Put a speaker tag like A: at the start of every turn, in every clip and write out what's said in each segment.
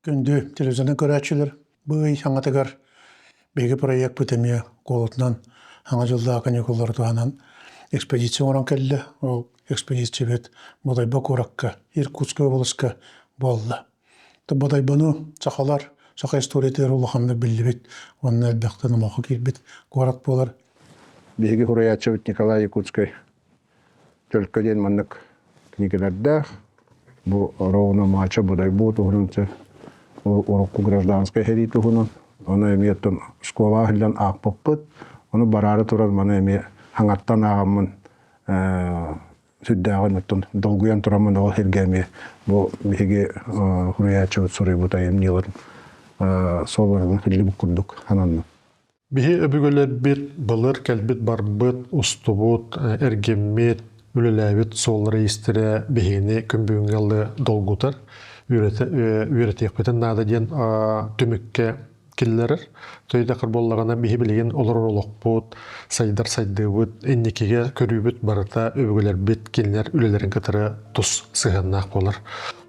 A: Күндү телевизионнай көрөөччүлэр, бу ый саҥатыгар биһиги проекпыт эмиэ куолутунан Саҥа дьыллаах каникуллары туһанан экспедиция оҥорон кэллэ. Ол экспедициябыт Бодойбо куоракка, Иркутскай уобаласка буолла. Бодойбону сахалар саха историятыгар улаханнык биллибит уонна элбэхтэ номоххо киирбит куорат буолар.
B: Биһиги суруйааччыбыт Николай Якутскай Төлкө диэн маннык кинигэлэрдээх. Бу ровно Мача Бодойбо туһунан урукку гражданскай сэрии туһунан. Ону эмиэ оттон школаҕа сылдьан аахпыппыт. Ону бараары туран маны эмиэ хаҥаттан ааҕаммын сүрдээҕин оттон долгуйан тураммын ол сиргэ эмиэ бу биһиги суруйааччыбыт суруйбут айымньыларын суолларынан киллибит курдук сананным.
C: Биһи өбүгэлэрбит былыр кэлбит-барбыт, устубут, эргиммит, үлэлээбит суоллара-иистэрэ биһигини күн бүгүҥҥэ дылы долгутар, үөрэтиэхпитин наада диэн түмүккэ киллэрэр. Төйдөкөр буоллаҕына биһи билигин олорор олохпут, сайдар сайдыыбыт, инникигэ көрүүбүт барыта өбүгэлэрбит кинилэр үлэлэрин кытары тус сыһыаннаах буолар.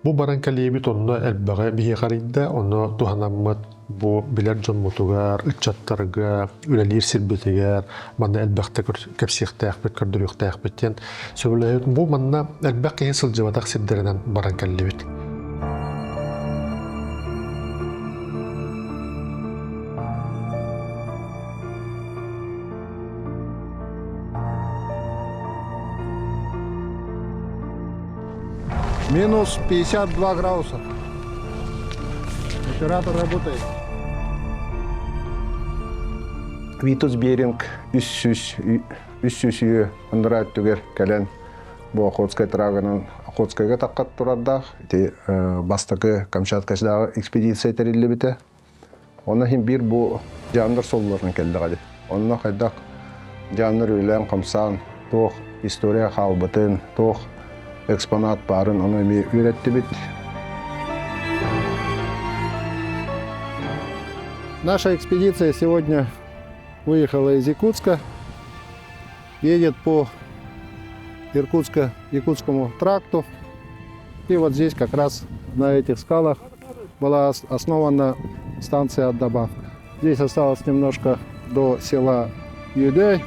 C: Бу баран кэлиибит онно элбэҕи биһиэхэ арыйда, онно туһанаммыт бу билэр дьоммутугар, ыччаттарга, үлэлиир сирбитигэр манна элбэхтэ кэпсиэхтээхпит, көрдөрүөхтээхпит диэн сөбүлэһэбит. Бу манна элбэх киһи сылдьыбатах сирдэринэн баран кэллибит.
B: Минус 52 градуса. Оператор работает. Витус Беринг 300 үйө ындыра өттүгэр кэлэн бу Охотскай траганан Охотскайга таххат турардаах. Ити бастакы Камчаткасыдааҕы экспедиция тэриллибитэ. Онно иһин биир бу дьаамнар суолларынан кэллэҕэ дии. Онно хайдах дьаамнар үлэлээн-хамсаан, туох история хаалбытын, туох экспонат баарын ону эмиэ үөрэттибит.
D: Наша экспедиция сегодня выехала из Якутска, едет по Иркутско-Якутскому тракту. И вот здесь как раз на этих скалах была основана станция Аддабав. Здесь осталось немножко до села Юдей.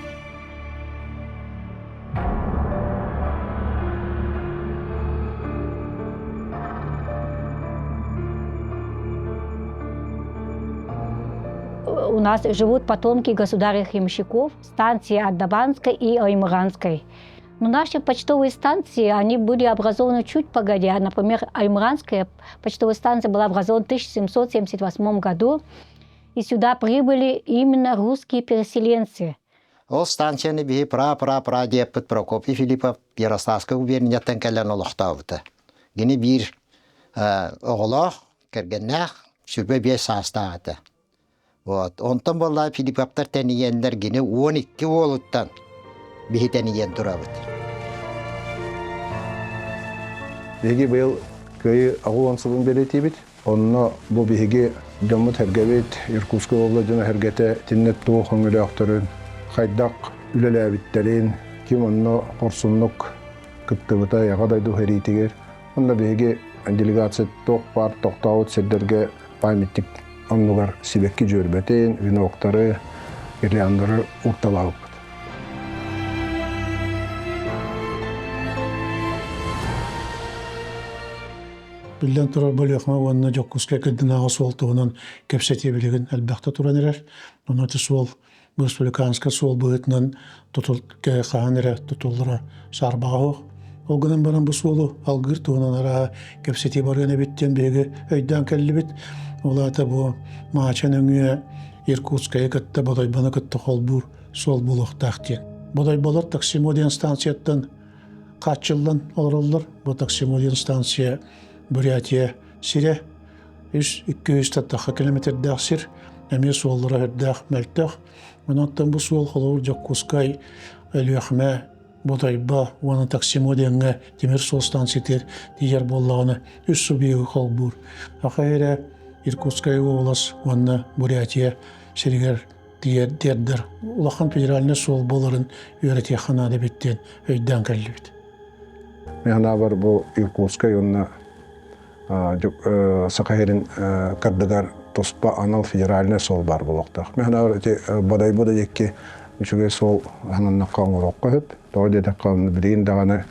E: У нас живут потомки государей-ямщиков станции Аддабанской и Аймыганской. Но наши почтовые станции, они были образованы чуть погодя. Например, Аймранская почтовая станция была образована в 1778 году, и сюда прибыли именно русские переселенцы.
F: Ол станцияны биһи пра-пра-пра диэппит Прокопий Филиппов Ярославскай губернияттан кэлэн олохтообута. Кини биир оҕолоох, кэргэннээх, сүрбэ биэс саастаах этэ. Вот. Онтон буоллаа Филипповтар тэнийэннэр гини 12 уолуттан биһи тэнийэн турабыт.
B: Биһиги быйыл Кыайыы 80 сылын бэлиэтиибит. Онно бу биһиги дьоммут сэргэбит, Иркутскай область дьоно сэргэтэ итиннэ туох өҥөлөөхтөрүн, хайдах үлэлээбиттэрин, ким онно хорсуннук кыттыбыта Аҕа дойду сэриитигэр. Онно биһиги делегация туох баар тохтообут сирдэргэ памятник оннугар сибэкки дьүөрбэтин, веноктары, гирляндары уурталаабыппыт.
A: Биллэн турар, Бөлүөхүмэ уонна Дьокуускай кырдынааҕы суол туһунан кэпсэтии билигин элбэхтэ туран эрэр. Онон ити суол республиканскай суол быһыытынан тутул хаһан эрэ тутуллара саарбаҕа суох. Ол гынан баран бу суолу алгыыр туһунан арааһа кэпсэтии барыан эбит диэн биһиги өйдөөн кэллибит. Ол аата бу Маача нөҥүө Иркутскайы кытта Бодойбону кытта холбуур суол буолуохтаах диэн. Бодойболор Таксимо диэн станцияттан хааччыллан олороллор. Бу Таксимо диэн станция Бурятия сирэ үс 200 тахха километрдаах сир, эмиэ суоллара үрдээх мөлтөх. Онон бу суол холобур Дьокуускай, Өлүөхүмэ, Бодойбо уонна Таксимо диэҥҥэ тимир суол станциятыгар тиийэр буоллаҕына үс субъегы холбуур. Аха эрэ Иркутскай уобалас уонна Бурятия сиригэр тиэрдэр улахан федеральнай суол буоларын үөрэтиэххэ наада эбит диэн өйдөөн кэллибит.
B: Мин санаабар бу Иркутскай уонна Саха сирин кырдыгар туспа анал федеральнай суол баар буолуохтаах. Мен ити бодойбу да диэки үчүгэй суол хананнахха оҥоруохха сөп. Тоҕо диэтэххэ билигин даҕаны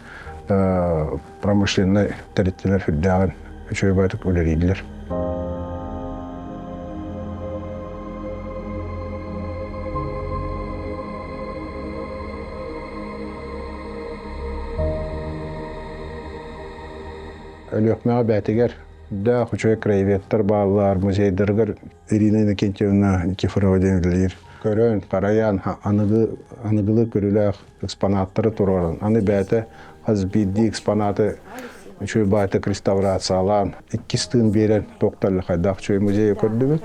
B: промышленнай тэрилтэлэр сүрдээҕин үчүгэй баҕайытык үлэлииллэр. Өлүөхмэҕэ бээтигэр даах үчүгэй краеведтар бааллар, музейдарыгар Ирина Иннокентьевна Никифорова диэн үлэлиир. Көрөн, харайан, аныгы аныгылыы көрүүлээх экспонаттары туруоран, аны бэйэтэ хас биирдии экспонаты үчүгэй баайытык реставрациялаан, иккис тыын биэрэн туохтар хайдах үчүгэй музейы көрдүбүт.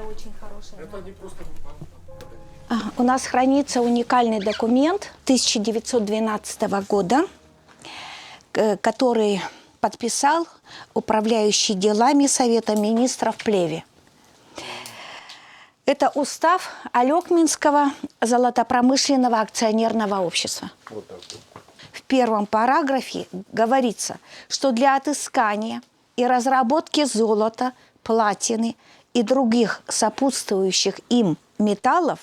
G: У нас хранится уникальный документ 1912 года, который подписал управляющий делами Совета министров Плеви. Это устав Алекминского золотопромышленного акционерного общества. В первом параграфе говорится, что для отыскания и разработки золота, платины и других сопутствующих им металлов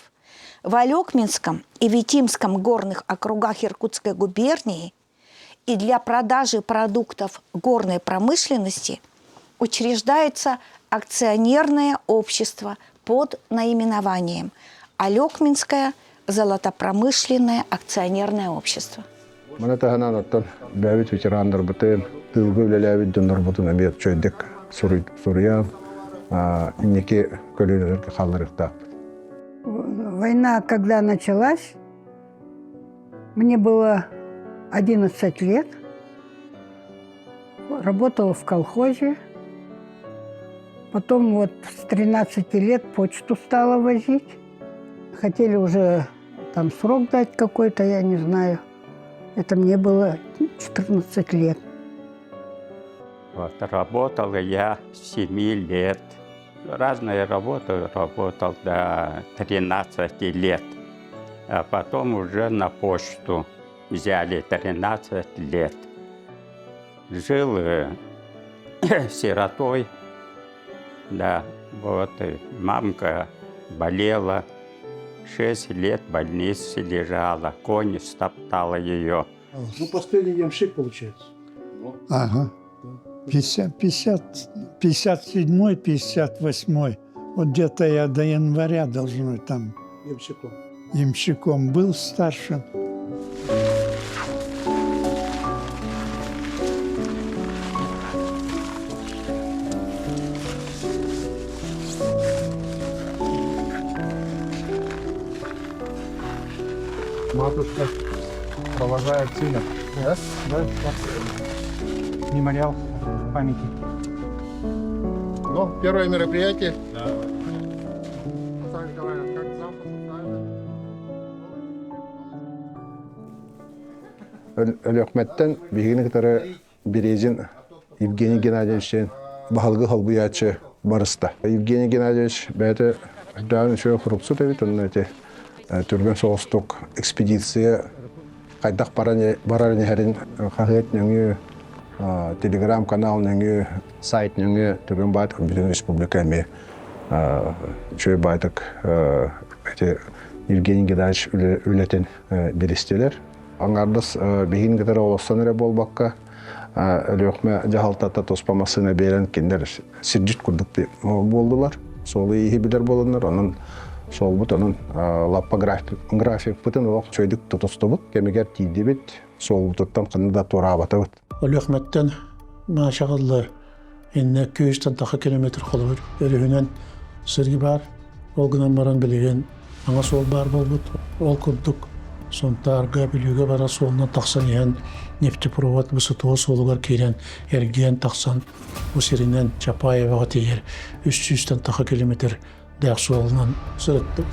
G: в Алекминском и Витимском горных округах Иркутской губернии и для продажи продуктов горной промышленности учреждается акционерное общество под наименованием Алекминское золотопромышленное акционерное общество.
B: Маны таһынан оттон бэйэбит ветераннарбытын, тыылга үлэлээбит дьоннорбутун эмиэ үчүгэйдик суруйан, инники көлүөнэлэргэ хаалларыахтаахпыт.
H: Война, когда началась, мне было 11 лет. Работала в колхозе. Потом вот с 13 лет почту стала возить. Хотели уже там срок дать какой-то, я не знаю. Это мне было 14 лет.
I: Вот, работал я с 7 лет. Разные работы работал до 13 лет. А потом уже на почту взяли 13 лет. Жил сиротой, да, вот, мамка болела, 6 лет в больнице лежала, конь стоптала ее.
A: Ну, последний ямщик получается.
J: Ага. 50, 50, 57 58 Вот где-то я до января должно там
A: Ямщиком.
J: ямщиком был старшим.
D: Матушка провожает сына. Да? Да.
K: Мемориал памяти.
D: Ну, первое мероприятие. Да. Как завтра,
B: Өлүөхүмэттэн биһигини кытары Березин Евгений Геннадьевич баһылыгы холбуйааччы барыста. Евгений Геннадьевич бэйэтэ даан үчүгэй хуруксут эбит, онно ити түргэн соҕустук экспедиция хайдах баран иһэрин хаһыат нөҥүө, телеграм-канал нөҥүө, сайт нөҥүө түргэн баайтык бүтүн республика эмиэ үчүгэй баайтык ити Евгений Геннадьевич үлэтин билистилэр. Аҥаардас биһигин кытары олорсон эрэ буолбакка, Өлүөхүмэ дьаһалтата туспа массыына биэрэн кинилэр сирдьит курдук буоллулар. Суолу ииһи билэр буоланнар, онон суолбут онон лаппа графикпытын олох үчүгэйдик тутустубут. Кэмигэр тиийдибит, суолбутуттан ханна да туораабатыбыт.
A: Өлүөхүмэттэн Маашаҕаллар иннэ күүстэн таха километр холобур өрүһүнэн сырыы баар. Ол гынан баран билигин аңа суол баар буолбут. Ол курдук Сунтаарга, Бүлүүгэ барар суолунан тахсан иһэн нефтепровод ВСТО суолугар киирэн эргийэн тахсан бу сиринэн Чапаеваҕа тиийэр 300-тэн таха километр дээх суолунан сырыттым.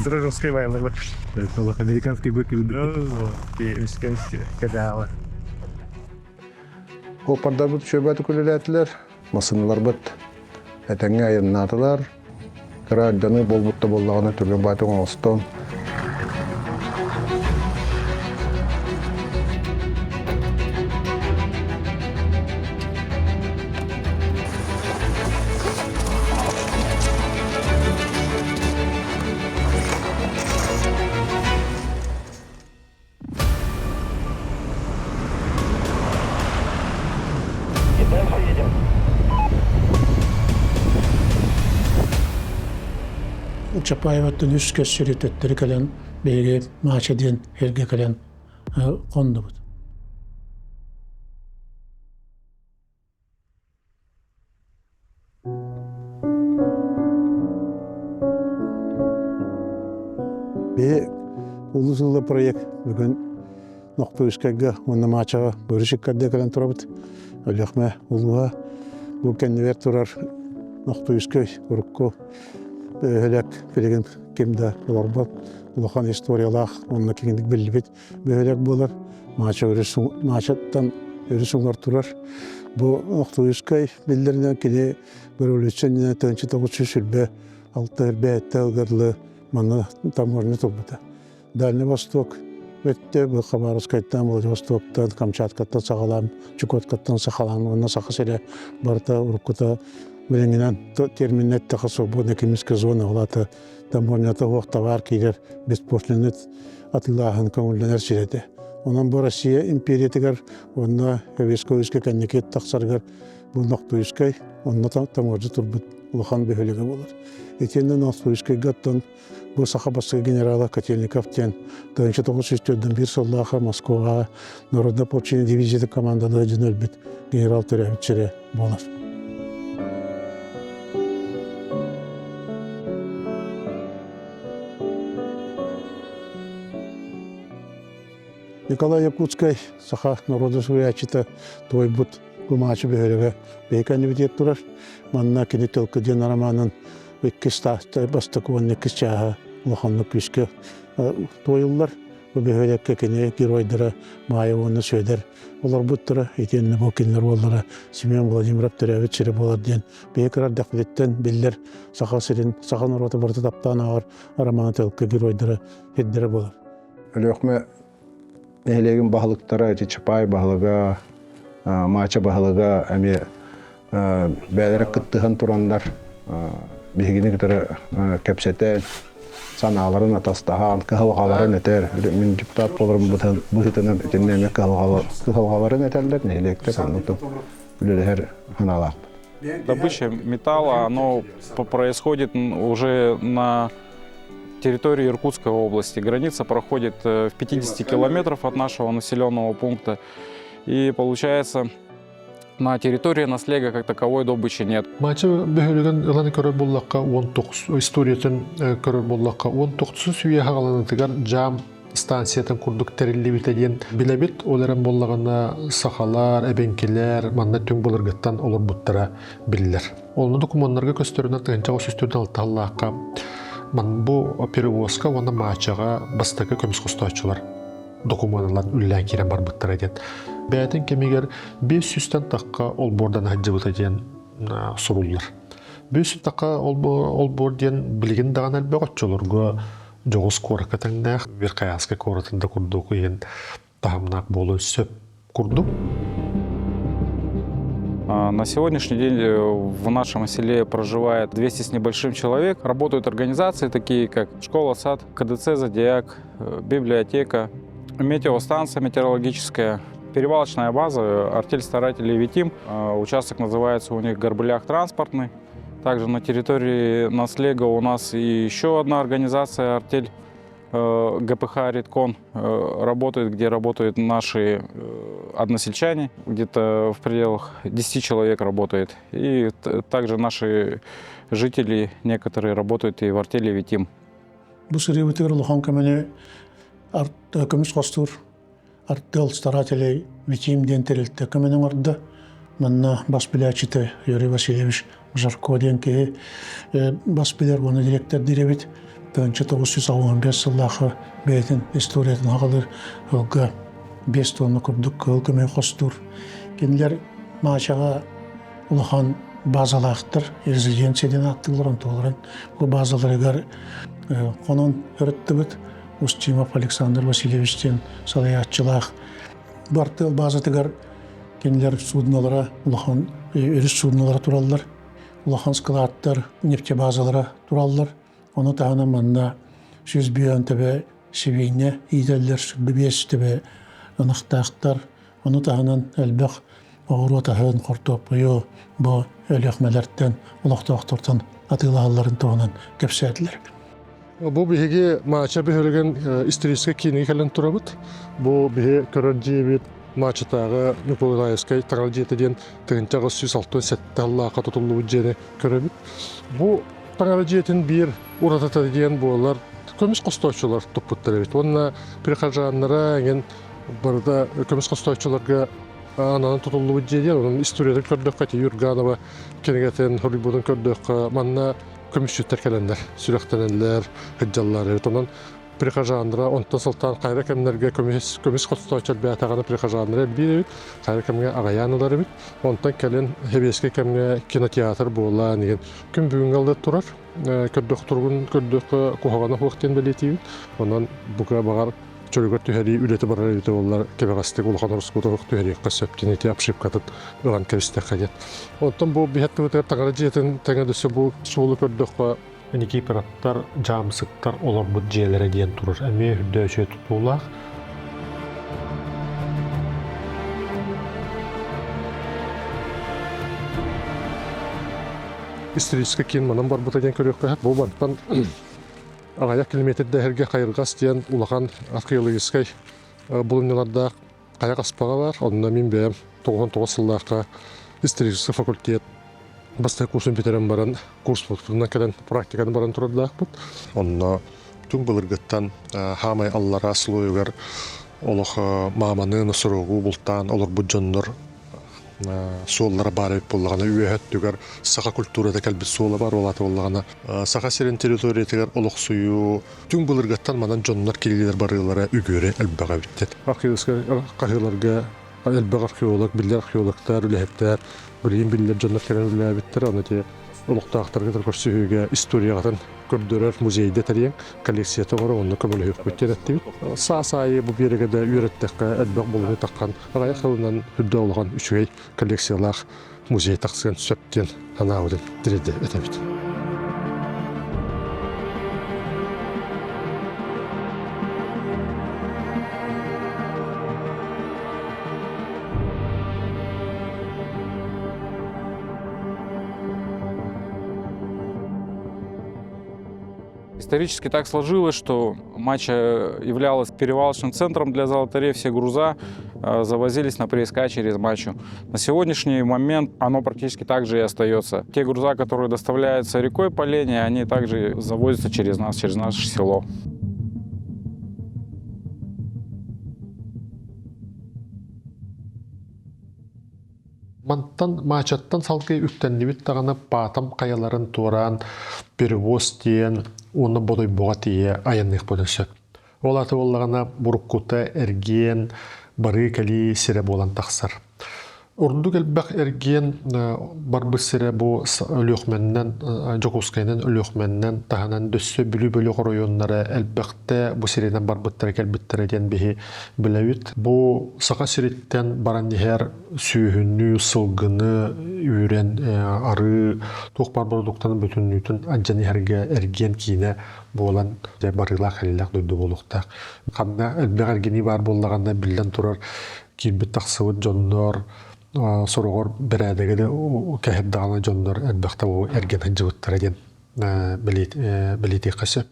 K: Сторожевская вайлы. Американский бык Кадава.
B: Суоппардарбыт үчүгэйбэт үлэлээтилэр, массыыналарбыт этэҥҥэ айаннаатылар. Кыра арданы буолбут да буоллаҕына түргэн баайтык оҥостон.
A: Чапаеваттан үс көс сири төттөрү кэлэн биһиги Маача диэн сиргэ кэлэн хоннубут. Биһи Улуу сылла проект бүгүн Нохтуйскайга уонна Маачаҕа Бөрү кэлэн турабыт. Өлүөхмэ улууһа бу кэннибэр турар Нохтуйскай урукку бөһүөлэк билигин ким да олорбот улахан историялаах уонна киҥник биллибит бөһүөлэк буолар. Маача өрүс Маачаттан өрүс уҥар турар. Бу Нохтуйскай биллэринэн кини революция иннинэ 1926 эрбээттэ ылгарлы манна таможня турбута. Дальний Восток өттө бу Хабаровскайтан, Владивостоктан, Камчаткаттан саҕалаан, Чукоткаттан сахалаан уонна Саха сирэ барыта уруккута билиҥҥинэн терминнэр тэхэ свободная экономическая зона ол аата таможнята суох табаар киирэр беспошлинный атыылааһын көҥүллэнэр сирэ этэ. Онон бу Россия империятыгар уонна Советскай Союзка кэнники тахсарыгар бу Нохтуйскай онно таможня турбут улахан бөһүөлэгэ буолар. Итиэннэ Нохтуйскайга оттон Бу саха бастакы генерала Котельников диэн 1941 сыллаахы Москваҕа народное ополчение дивизията командалыы дьон өлбүт генерал төрөөбүт сирэ буолар. Николай Якутскай саха норуота суруйааччыта туойбут Кумаачы бөһүөлэгэ биһиги турар. Манна кини Төлкө диэн романын иккис таастай бастакы уонна иккис чааһа улаханнык күүскэ туойуллар. Бу бөһүөлэккэ кини геройдара Маайа уонна Сүөдэр олорбуттара. Итиэннэ бу кинилэр уоллара Семен Владимиров төрөөбүт сирэ буолар диэн биһи кыра эрдэхпититтэн биллэр Саха сирин, саха норуота барыта таптаан ааҕар романа Төлкө геройдара сирдэрэ буолар.
B: Өлүөхүмэ нэһилиэгин баһылыктара ити Чапаай баһылыга, Маача баһылыга эмиэ бэйэлэрэ кыттыһан тураннар биһигини кытары кэпсэтэн, санааларын атастаһан, кыһалҕаларын этэр. Мин депутат буоларым быһыытынан итиннэ эмиэ кыһалҕаларын этэллэр, нэһилиэктэр оннук үлэлэһэр санаалаахпыт.
L: Добыча металла, оно происходит уже на территории Иркутской области. Граница проходит в 50 километров от нашего населенного пункта. И получается, на территории наслега как таковой добычи нет.
C: Мача бөһүлүгэн ылан көрөр буллакка 19 историятын көрөр буллакка 19 үйэ хагаланытыгар жам станциятын курдук тэриллибитэ диэн билэбит. Ол эрэн буоллаҕына сахалар, эбэҥкилэр манна түҥ былыргыттан олорбуттара биллэр. Онно докумуоннарга көстөрүнэн тыһыынча сүүс алталлаахха ман бу перевозка уонна маачаҕа бастакы көмүс хостооччулар докумуоналар үллээн киирэн барбыттара диэн. Бэйэтин кэмигэр 500-тэн тахха олбуордан сылдьыбыта диэн суруллар. 500 тахха олбуор диэн билигин даҕаны элбэх оччолорго дьоҕус куоракка тэҥнээх Верхоянскай куоратын да курдук иһин таһымнаах буолуон сөп курдук.
L: На сегодняшний день в нашем селе проживает 200 с небольшим человек. Работают организации такие, как школа, сад, КДЦ «Зодиак», библиотека, метеостанция метеорологическая, перевалочная база, артель старателей «Витим». Участок называется у них «Горбылях транспортный». Также на территории Наслега у нас и еще одна организация «Артель ГПХ «Редкон» работает, где работают наши односельчане. Где-то в пределах 10 человек работает. И также наши жители некоторые работают и в артели «Витим».
A: Бу сырыыбытыгар улахан көмөнү көмүс хостуур артыал старателей Витим диэн тэрилтэ көмөнү оҥордо. Манна бас билээччитэ Юрий Васильевич Жарко диэн киһи бас билэр уонна дириэктэрдиир эбит. 1985 сыллаахы бэйэтин историятын аҕалыр ыалга 5 тонна курдук кыһыл көмүһү хостуур. Кинилэр Маачаҕа улахан базалаахтар, резиденция диэн ааттыыллар, онтуларын бу базаларыгар хонон ырыттыбыт. Устимов Александр Васильевич диэн салайааччылаах бартыал базатыгар кинилэр суднолара улахан өрүс суднолара тураллар, улахан складтар, нефтебазалара тураллар. Ону таһынан манна 105 төбө сибиинньэ иитэллэр, 105 төбө ынахтаахтар. Ону таһынан элбэх оҕуруот аһын, хортуоппуйу бу өлүөхмэлэртэн, олохтоохтортон атыылаһалларын туһунан кэпсээтилэр.
C: Бу биһиги Маача бөһүөлэгин историческай киинигэ кэлэн турабыт. Бу биһи көрөр дьиэбит Маачатааҕы Николаевскай таҥара дьиэтэ диэн 1867 сыллаахха тутуллубут дьиэни көрөбүт. Бу таҥара дьиэтин биир уратыта диэн буолар көмүс хостооччулар туппуттар эбит. Уонна прихожаннара эҥин барыта көмүс хостооччуларга ананан тутуллубут дьиэ диэн. Онон историятын көрдөххө ити Юрганова кинигэтин суруйбутун көрдөххө манна көмүсчүттэр кэлэннэр сүрэхтэнэллэр, сылдьаллар эбит. Онон прихожаннара онтон сылтаан хайра кэмнэргэ көмүс көмүс хостооччу элбээтэҕинэ прихожаннара элбиир эбит, хайра кэмҥэ аҕыйаан ылар эбит. Онтон кэлин сэбиэскэй кэмҥэ кинотеатр буолан иһин күн бүгүҥҥэ ылла турар. Көрдөх туругун көрдөххө куһаҕана суох диэн бэлиэтиибит. Онон бука баҕар чөлүгэр түһэрии үлэтэ барар эбитэ буоллар кэбэҕэстик улахан ороскуоту түһэриэххэ сөп диэн ити обшивкатын ылан кэбистэххэ диэн. Оттон бу биһэттибитигэр таҥара дьиэтин тэҥэ дөссө бу суолу көрдөххө Никифоровтар, дьаамсыктар олорбут дьиэлэрэ диэн турар. Эмиэ үрдөөчү тутуулаах. Историческай киин манан барбыта диэн көрүөххэ. Бу мантан аҕыйах километрдээһэргэ Хайырҕас диэн улахан археологическай булумньулардаах хайа хаспаҕа баар. Онно мин бэйэм 99 сыллаахха историческай факультет бастакы курсун бүтэрэн баран курспутунан кэлэн практиканы баран турардаахпыт. Онно түҥ былыргыттан хаамай аллараа слойугар олох мааманы, носорогу бултаан олорбут дьоннор суоллара баар эбит буоллаҕына үөһэ өттүгэр саха культурата кэлбит суола бар буолаата буоллаҕына Саха сирин территориятыгар олохсуйуу түҥ былыргыттан манан дьоннор кириилэр барыылара үгүөрү элбэх эбиттэр. Археологическай хаһыыларга элбэх археолог, биллэр археологтар, үлэһиттэр, билигин биллэр дьоннор кэлэн үлэлээбиттэр. Аны ити олохтоохторго көрсүһүүгэ историяҕытын көрдөрөр музейда тэрийэн коллекцията оҥорон онно көмөлөһүөхпүт диэн эттибит. Саас аайы бу биэрэгэ да үөрэттэххэ элбэх булуну таххан аҕыйах сылынан үрдэ улахан үчүгэй коллекциялаах музей тахсыан сөп диэн санаабытын тириэрдэ этэбит.
L: Исторически так сложилось, что Мача являлась перевалочным центром для золотарей. Все груза завозились на прииска через Мачу. На сегодняшний момент оно практически так же и остается. Те груза, которые доставляются рекой по Лене, они также завозятся через нас, через наше село.
C: Мантан Маачаттан салгыы үктэннибит даҕаны Паатам хайаларын туораан перевоз тиийэн уонна Бодойбоҕо тиийэ айанныахпытын сөп. Ол аата буоллаҕына буруккута эргиэн барыы-кэлии сирэ буолан тахсар. Ордук элбэх эргиэн барбыт сирэ бу Өлүөхүмэннэн, Дьокуускайынан Өлүөхүмэннэн таһынан дөссө Бүлүү бөлөх оройуоннара элбэхтэ бу сиринэн барбыттара кэлбиттэрэ диэн биһи билэбит. Бу Саха сириттэн баран иһэр сүөһүнү, сылгыны үүрэн арыы туох баар бородууктаны бүтүннүүтүн алдьан иһэргэ эргиэн киинэ буолан дьэ барыылаах-кэлиилээх дойду буолуохтаах. Ханна элбэх эргинии баар буоллаҕына биллэн турар киирбит тахсыбыт дьоннор сороҕор бэрээдэги да кэһэр даҕаны дьоннор элбэхтэ эргэн сылдьыбыттара диэн бэлиэтиэххэ сөп.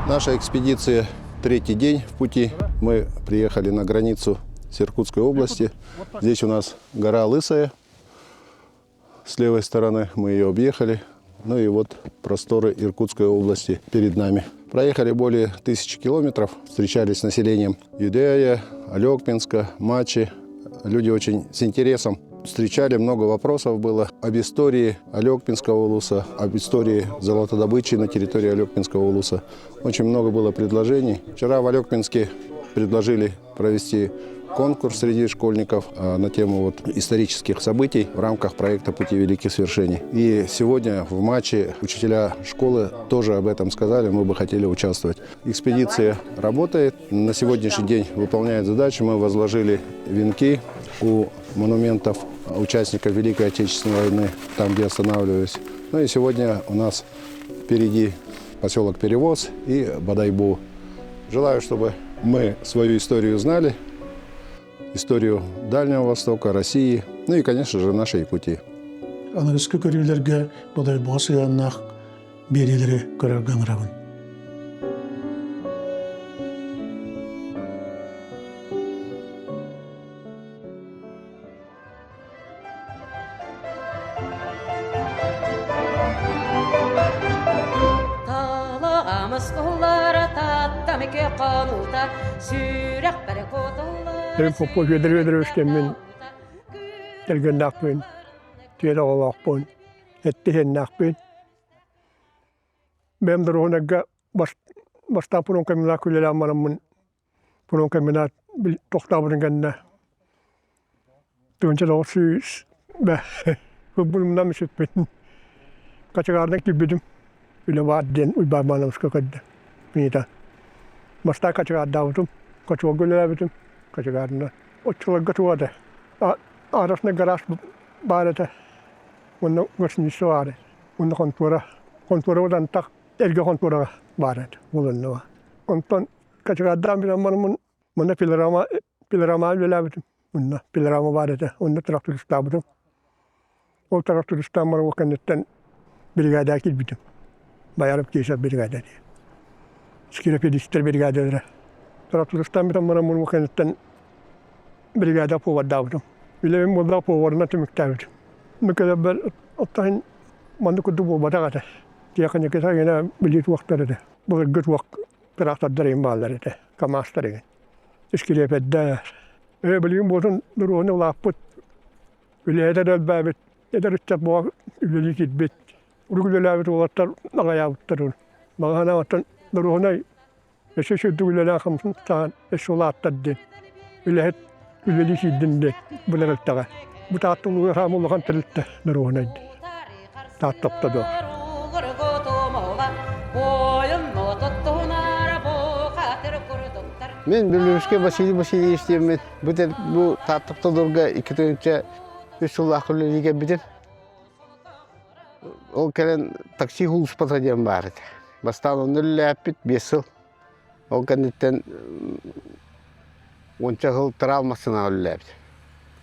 B: Наша экспедиция третий день в пути. Мы приехали на границу с Иркутской области. Здесь у нас гора Лысая. С левой стороны мы ее объехали. Ну и вот просторы Иркутской области перед нами. Проехали более 1000 километров, встречались с населением Юдея, Алекпинска, Мачи. Люди очень с интересом встречали, много вопросов было об истории Алекпинского улуса, об истории золотодобычи на территории Алекпинского улуса. Очень много было предложений. Вчера в Алекпинске предложили провести конкурс среди школьников на тему вот исторических событий в рамках проекта «Пути великих свершений». И сегодня в матче учителя школы тоже об этом сказали, мы бы хотели участвовать. Экспедиция работает, на сегодняшний день выполняет задачу. Мы возложили венки у монументов участников Великой Отечественной войны, там, где останавливались. Ну и сегодня у нас впереди поселок Перевоз и Бодайбу. Желаю, чтобы Мы свою историю знали, историю Дальнего Востока, России, ну и, конечно же, нашей Якутии.
A: Аныгыскы көрүүлэргэ бодойбоҕо сыһыаннаах биэриилэри көрөргө ыҥырабын.
M: Поппо Федор Федорович кэммин кэргэннээхпин, түөрт оҕолоохпун, эттиһиэннээхпин. Бэйэм доруобунайга бастаан пуруҥкаммынаах үлэлээн бараммын Пуруҥкаммынаат тохтообутун кэннэ 1900 булумнам сүппүтүн хачыгаарынан киирбитим үлэ баар диэн Уйбаан Ивановичка көрдө Миита бастаан хачыгаардаабытым хочуолга үлэлээбитим хачыгаарынан оччолорго туох этэ араснай гараж баар этэ уонна гостиница баар этэ уонна хонтуора хонтуора антах эргэ хонтуораҕа баар этэ булуннуга онтон Качагардаан билэн бараммын манна пилорама пилорамаҕа үлэлээбитим. Онно пилорама баар этэ. Онно трактористаабытым. Ол трактористаан баран ол кэнниттэн биригээдэҕэ киирбитим. Байаров Кеша биригээдэ диэн. Скиропедистэр биригээдэлэрэ. Трактористаан бүтэн баран ол кэнниттэн биригээдэ повардаабытым. Үлэбин буолла поварынан түмүктээбитим. Микелебер оттон маннык курдук буолбатах этэ. Тиэхиньикэтэ гына билии туохтар этэ. Былыргы туох тыраахтардар игин бааллар этэ, КАМАЗтар игин. Искилиэпэрдэр. Ээ билигин буотун доруобуна улааппыт, үлэһитэ да элбээбит, эдэр ыччат буола үлэлии киирбит. Урут үлэлээбит уолаттар аҕыйаабыттар. Маҕаһына оттон доруобунай өссө сүрдүк үлэлээх хамсаан өссө улааттар диэн үлэһит үлэлии киирдин диэн булар элтэҕэ. Бу Таатта улууһа саамай улахан тэрилтэ доруобунай диэн. Таатта оптодор.
N: Мин Бүлүүскэ Василий Васильевич диэммин бу бу Таатта оптодорга 2003 сыллаах үлэлии кэлбитим. Ол кэлэн такси уулуспата диэн баар этэ. Бастаан онно үлэлээппит 5 сыл. Ол кэнниттэн уонча сыл трал массыынаҕа үлэлээбит.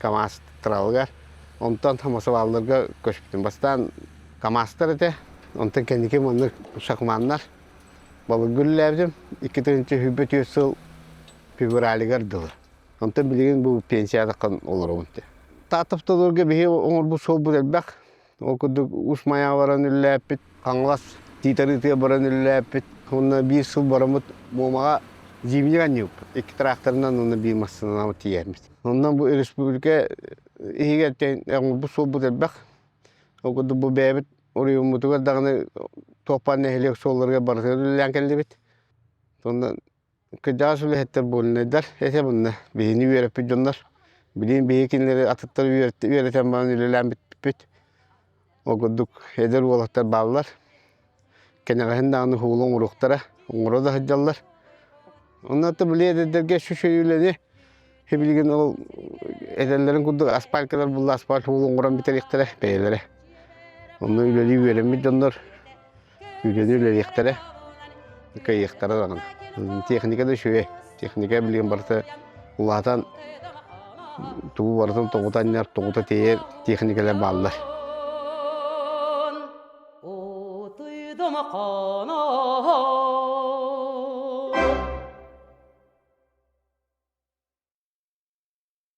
N: КамАЗ тралыгар. Онтон самосвалларга көспүтүм. Бастаан КамАЗтар этэ. Онтон кэнники маннык шахманнар балыгы үлэлээбитим. 2024 сыл февралыгар дылы. Онтон билигин бу пенсиядаххан олоробун. Таатапталарга биһи оҥорбут суолбут элбэх. Ол курдук Уус Майаҕа баран үлэлээппит, Хаҥалас Тиит-Арыытыгар баран үлэлээппит. Уонна биир сыл бараммыт Муомаҕа зимник анньыппыт. Икки тракторынан уонна биир массыынанан тиийэрбит. Онон бу республика иһигэр оҥорбут суолбут элбэх. Ол курдук бу бэйэбит оройуоммутугар даҕаны туох баар нэһилиэк суолларыгар барытыгар үлэлээн кэллибит. Онон Кырдьаҕас үлэһиттэр буолунайдар этэ мунна биһини үөрэппит дьоннор. Билигин биһиги кинилэри атыттары үөрэтэн баран үлэлээн бүппүппүт. Ол курдук эдэр уолаттар бааллар. Кэнэҕэһин даҕаны уһугула оҥоруохтара, оҥоро да сылдьаллар. Онно били эдэрдэргэ үчүгэй үлэни билигин ол этэллэрин курдук асфалькалар булла асфальт уһугула оҥорон бүтэриэхтэрэ бэйэлэрэ. Онно үлэлии үөрэммит дьоннор Үлэни үлэлиэхтэрэ, кыайыахтара даҕаны. Техника да үчүгэй. Техника билигин барыта улаатан тугу барытын тоҕута анньар, тоҕута тиэйэр техникалар бааллар.
O: Утуйдум хонон.